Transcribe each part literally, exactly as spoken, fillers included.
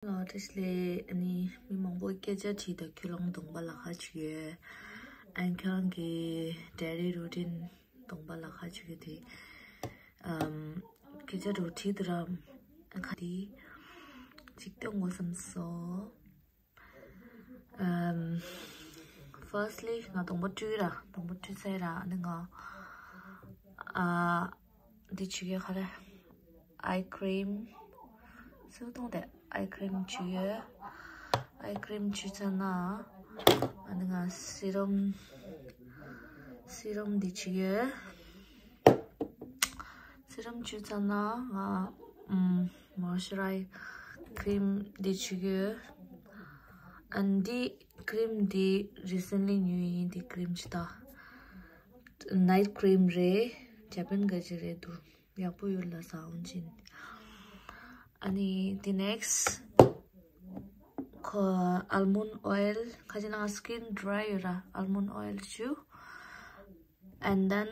ལོ་ཏྲིས་ལེ། ཨ་ནི་མི་མང་པོ་སྐད་ཆ་དྲིས་དང་། ཁྱོད་རང་གདོང་པ་ལ་ཁ་བྱུག་ཡོད། ཨན་ཁྱོད་རང་གི་daily routine གདོང་པ་ལ་ཁ་བྱུག་གི་དེ། ཨམ། སྐད་ཆ་རུ་དྲིས་དུ་ར། ཨ་ཁ་དེ་ཅིག་སྟོན་དགོས་བསམ་སོང་། ཨམ། firstly ང་གདོང་པ་བཀྲུས་ར། གདོང་པ་བཀྲུས་ཚར་ར། ཨ་ནི་ང་ཨ། འདི་བྱེད་ཀྱི་ཁ་རེ། eye cream། སུ་གཏོང་དེ་eye cream བྱུག་ཡོད། eye cream བྱུག་ཚར་ན་ཨ་ནི་ང་serum serum འདི་བྱུག་ཡོད། serum བྱུག་ཚར་ན་ང་ཨམ་moisturize cream འདི་བྱུག་ཡོད། ཨ་ནི་འདི་cream འདི་recently ཉོས་ཡིན། འདི་cream ཅི་ད་night cream རེད། Japan ག་ཅི་རེད་འདུག་ཡག་པོ་ཡོད་ལ་ས་འོན་ཅིན། ཨ་ནི་the next ཁོ་almond oil། ཁ་ཅིག་ན་skin dry ཡོད་ར། almond oil བྱུག and then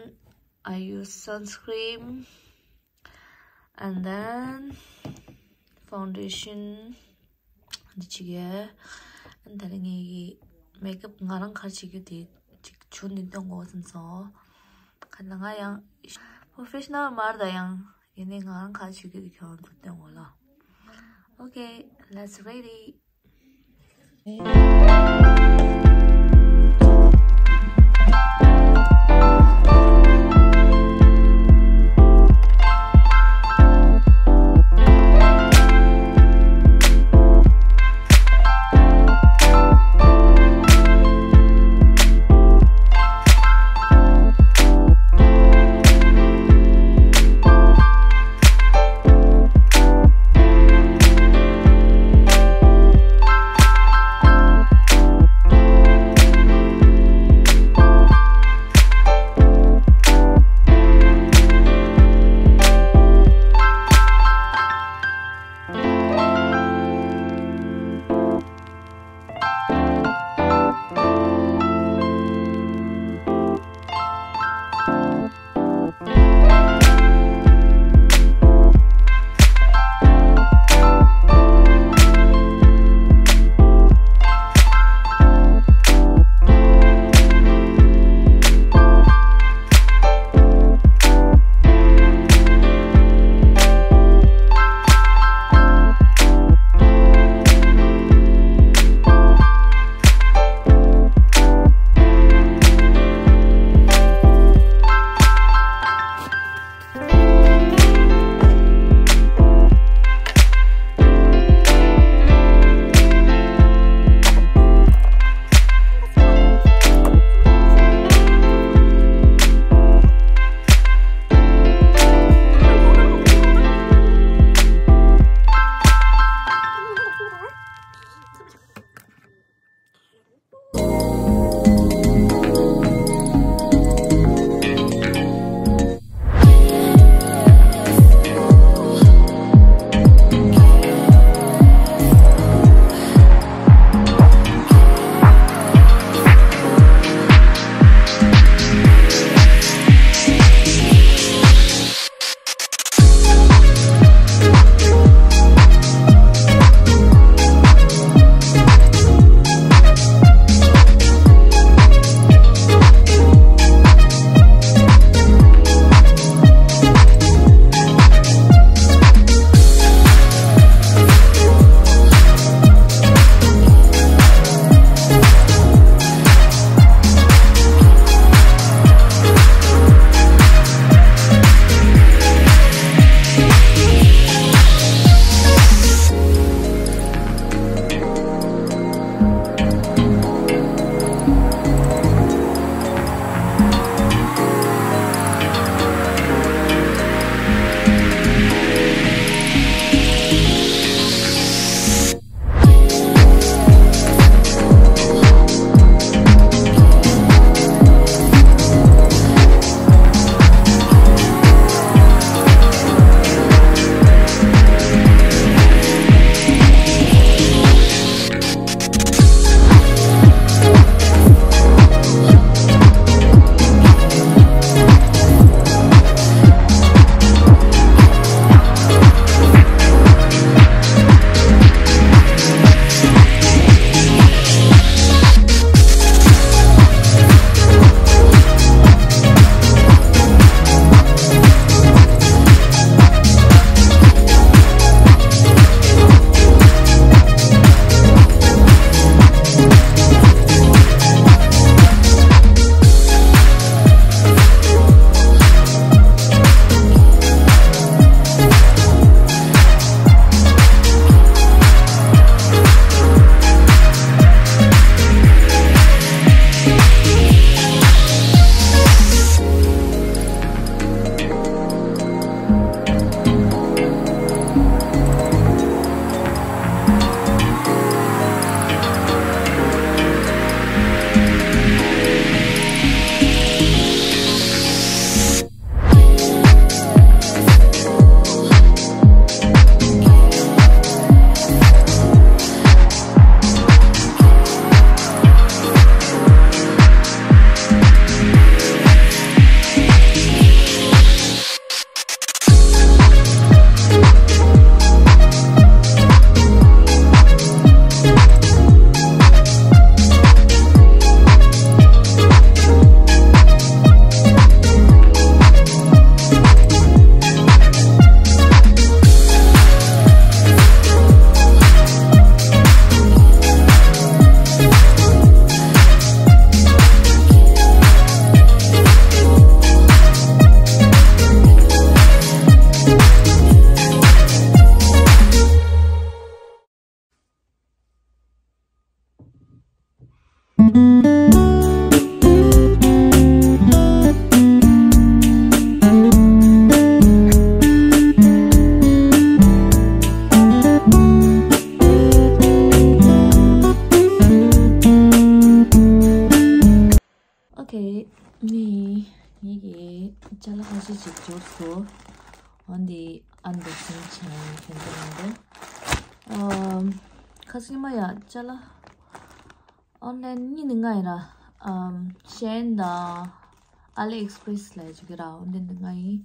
I use sunscreen and then foundation འདི་བྱེད་ཀྱི། ཨ་ནི་ད་རེས་ངའི་makeup ང་རང་ག་རེ་བྱེད་རྒྱུ་དེ་ཅིག་བྱུང་ནས་སྟོན་དགོས་བསམ་སོང་། ག་ན་ང་ཡང་professional མ་རེད་ད། ཡང་ཡིན་ནའི་ང་རང་ག་རེ་བྱེད་རྒྱུ་དེ་ཁྱོད་རང་ཚོར་སྟོན་དགོས་ལ། Okay, let's ready. ཨོ་ཁེ། ནི། ངེད་ཀྱིས་ཅ་ལག་ཁ་ཤས་ཅིག་འབྱོར་སོང་། འོན་ཏེ་ཨན་བོག་སིང་བྱས་ནས་ཕན་ཐོགས་མི་འདུག་ཨམ། ཁ་སང་ཉི་མ་ཡ་ཅ་ལག་ཨོན་ལན་གཉིས་ནི་ང་ཡིན་ར། ཨམ། ཤེན་དང་ཨ་ལི་ཨེགས་པི་རེས་ལ་ཡ་ཅིག་ར། འོན་ཏེ་འདི་ང་ཡིན།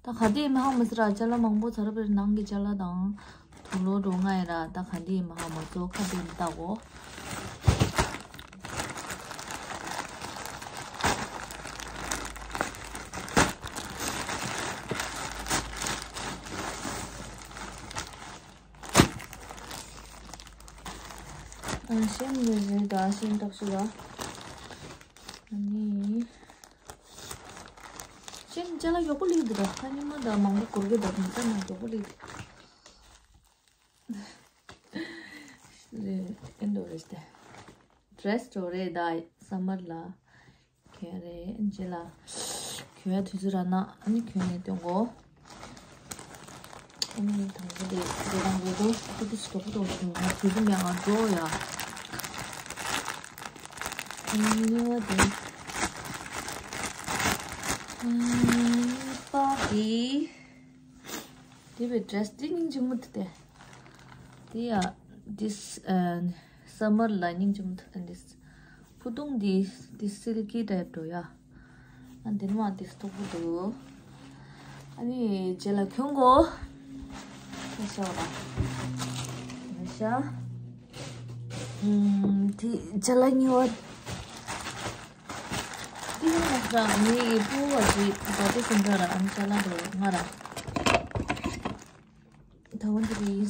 ད་ག་དེ་མི་ཧ་མ་སི་ར། ཅ་ལག་མང་པོ་ཚ་ར་པའི་ནང་གི་ཅ་ལག་དང་། དུག་ལོག་འགྲོ་ང་ཡིན་ར། ད་ག་དེ་མི་ཧ་མ་གཙོ་ཁ་དེ་མི་ལྟ་གོ། ཨ། ཤེན་མི་རེད་ད། ཤེན་བཏགས་ཤིག་ལ། ཨ་ནི། ཤེན་ཅ་ལག་མགྱོགས་པོ་ལེགས་འདུག་ད། ཁ་ཉི་མ་ད་མང་པོ་འཁོར་གི་འདུག་མི་ཚ་ན་མགྱོགས་པོ་ལེགས་འདུག་རེད། ཨེ་འདྲ་རེད་དེ། ཌི་རེ་སི་འདྲ་རེད་ད། སམ་མར་ལ་གྱོན་རེད། རྗེས་ལ་གྱོན་ཡ་དུས་ཚོད་རག་ན་ཨ་ནི་གྱོན་ནས་སྟོན་གོ། ཨ་ནི་དང་པོ་དེ་དེ་རང་རེད་དོ། ཨ་ཏི་ཏི་ཞིག་དོག་པོ་དོག་ཞིག་ང་དུས་ཚོད་མེད་ང་འགྲོ་ཡ། ཨ་ནི་གཉིས་པ་དེ། ཨ་ནི་པ་དེ། དེ་བའི་ཌི་རེ་སི་དེ་སྙིང་རྗེ་མོ་དེ་དེ། དེ་ཡ་དེ་སམ་མར་ལ་སྙིང་རྗེ་མོ་དེ་དེ། ཕུ་ཐུང་དེ་དེ་སིལ་ཀི་ཊའིབ་འགྲོ་ཡ། ཨ་འདི་ནི་མ་དེ་སྟུག་པོ་འདུག་ཨ་ནི་རྗེས་ལ་གྱོན་གོ། ཁ་ཤ་བ་ཁ་ཤ། ཨུམ། དེ་ཅ་ལག་གཉིས་པ། དེ་ནི་ང་རང་ངའི་ཕྲུ་གུ་ཅིག་བར་ཐི་ཌེ་ཟིན་ཙང་ར། ཨ་ནི་ཅ་ལག་འགྲོ་ང་ར། ད་འོན་ཏེ་རེད།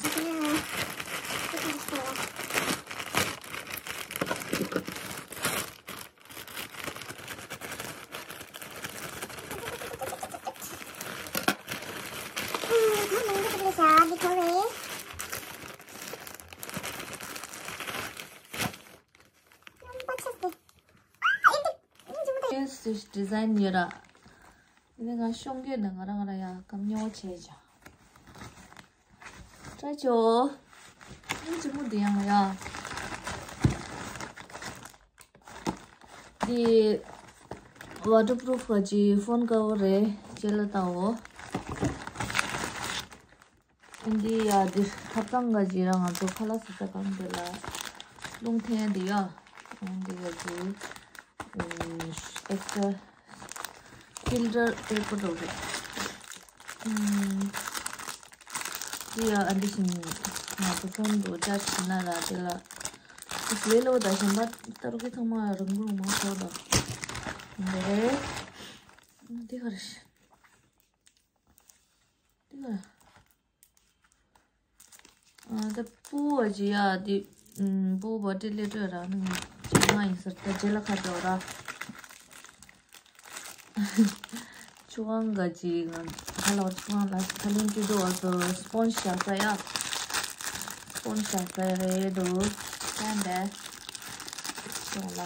ཌི་ཟའིན་ཡོད་ར། དེ་ནས་ང་ཤོང་གི་ནི་ང་རང་ང་རང་ཡ་ཀམ་ཉོ་བྱས་ཅང་། ཏྲ་ཅོ། ཨིན་ཅི་མོ་དེ་ཡང་ཡ། དེ་ཝ་ཊར་པུ་རུབ་ག་ཅི་ཕོན་ཀ་བར་རེད། ཅེ་ལ་ཏའོ། འདི་ཡ་འདི་ཐབ་ཚང་ག་ཅི་ར་ང་ཚོ་ཁ་ལག་ཟ་ས་གང་དེ་ལ་རླུང་འཐེན་འདི་ཡ། འདི་ག་ཅི་ཨེག་སི་ཊ་ཕིལ་ཊར་པེ་པར་རོ་རེད། འདི་ཡ་ཨ་འདི་བཞིན་ང་ཚོ་ཕོན་དུ་ཅར་ཇི་ན་ལ་དེ་ལ་ལེ་ལོ་ད་གཞན་པ་ཏ་རུ་གི་ཚང་མ་རང་བུ་རང་མ་ཚོ་ད་འདི་རེད། འདི་ག་རེད། ཏི་ལ། ཨ་ད་པུ་བ་ཅི་ཡ་དེ། ཨམ། པུ་བ་ཏི་ལེ་ཏྲ་ར་ནི་ཅི་ང་ཡིན་ཟེར་ད་རྗེས་ལ་ཁ་འདོག་ར། ཆུ་ཝང་ག་ཅི་ང་ཁ་ལོ་ཆུ་ཝང་ལ་ཁ་ལིན་ཅི་དོ་བ་སོ་སི་པོན་ཇི་བཞག་ས་ཡ། སི་པོན་ཇི་བཞག་ས་ཡ་རེད་དོ། ཁན་བེ། སོང་ལ།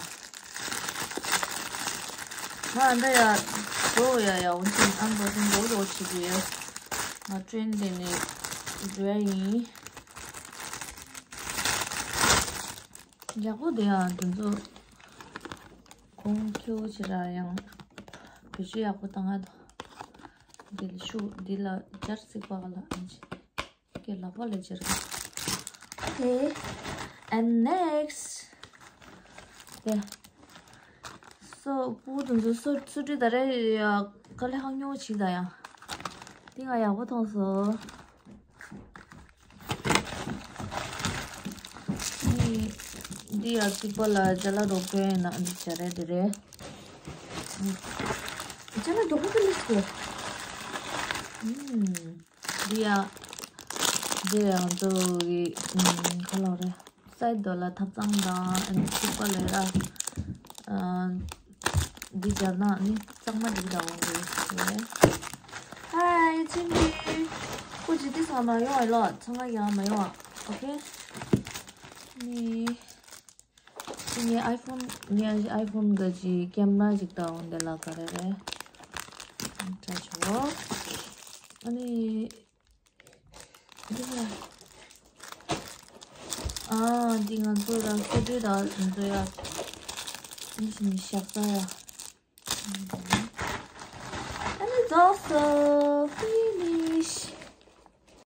ང་འདི་ཡ་འགྲོ་ཡ་ཡ་འོན་ཀྱང་ཨ་འགྲོ་དུང་འགྲོ་འགྲོ་བྱེད་ཀྱི་ཡོད། ང་ཊྲེན་དེ་ནས་འགྲོ་ཡ་ཡིན། ཡག་པོ་དེ་ཡ་དེ་ཚོ་གོང་ཁྱེའུ་ཆེ་ར་ཡང་བེད་སྤྱོད་ཡག་པོ་བཏང་ང་དང་། འདི་ལ་ཤུ་འདི་ལ་སྦྱར་སྲིད་པ་ག་ལ་ཨ་ཅེ། ཀྱེ་ལག་པ་ལ་སྦྱར་གི། Okay, and next. Yeah. སོ་པུ་དུ་འཛུ་སོ་སུ་ཏི་ད་རེ་ཡ་ཀ་ལེ་ཧང་ཉོ་ཆི་ད་ཡ། འདི་ང་ཡག་པོ་མཐོང་སོ། འདི་འདི་ཡ་ཅིག་པ་ལ་ཅ་ལག་རོགས་པས་ན་འདི་ཅ་རེ་འདི་རེད། ཅ་ལག་མགྱོགས་པོ་ཀ་ལེ་སྐོར། ཨུམ། འདི་ཡ། འདི་ཡང་ཚོ་གི་ཨུམ་ཁ་ལོ་རེད། སའི་དོ་ལ་ཐབ་ཚང་དང་ཨ་ནི་ཐིགས་པ་ལས་ར། ཨ་འདི་སྦྱར་ན་ནི་གཙང་མ་འདི་གདའ་འོང་གི་རེད། ཧའི་ཆིན་ཅི། ཁོ་ཇི་ཏི་ཚང་མ་ཡོང་ཨེ་ལོ། ཚང་མ་ཡང་མ་ཡོང་ཨ། ཨོ་ཁེ། ནི། ངའི་ཨའི་ཕོན་ངའི་ཨའི་ཕོན་ག་ཅི་ཀེམ་ར་ཅིག་ལྟ་འོང་། དེ་ལ་ག་རེ་རེད། ཁྲ་ཆོ། ཨ་ནི། འདི་ལ། ཨ་འདི་ང་ཚོ་ར་སྐུ་དྲི་དང་འདི་ཚོ་ཡ། འདི་བཞིན་ཞག་ས་ཡ། ཨ་ནི་རྫོགས་སོ།